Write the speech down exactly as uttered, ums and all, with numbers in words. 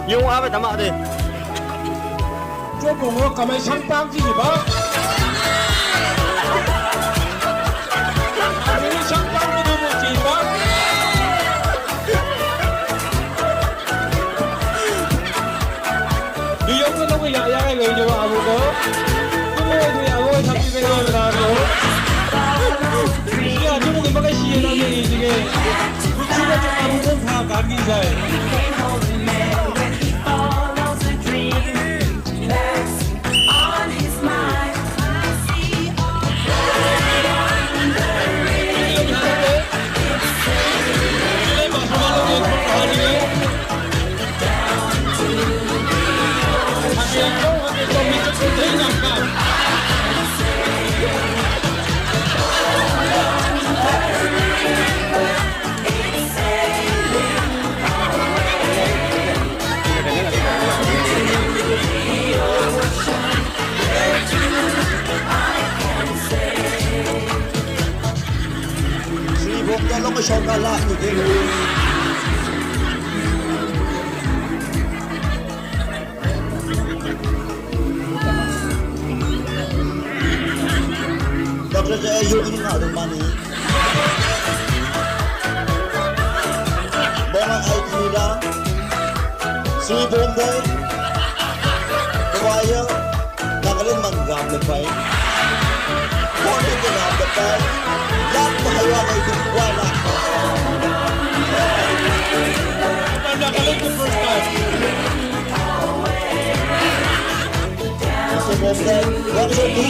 Yung awe tama de. Cho bung o kamai sangpang chi ba. Kamai sangpang ko du mo chi ba. Di yung ko nung ya ya kai wei jo abu ko. Ko mo di abu ko sabi ko na ko. Siya, tu mo ko makai siya na ni sige. Ko siya ko abu ko pha ka ki sai. Sri Bhomden lo ko shong ka la ni de. Doctor J. Yogi ni ma dong mani. Bong ai ti la. Sri Bhomden. Choir. Nagaland man gam le pai. Bhomden ke gam le pai. Lam pa hai wa ngai tu wa la. Nagaland ke first time. Sri Bhomden. Wa so tu.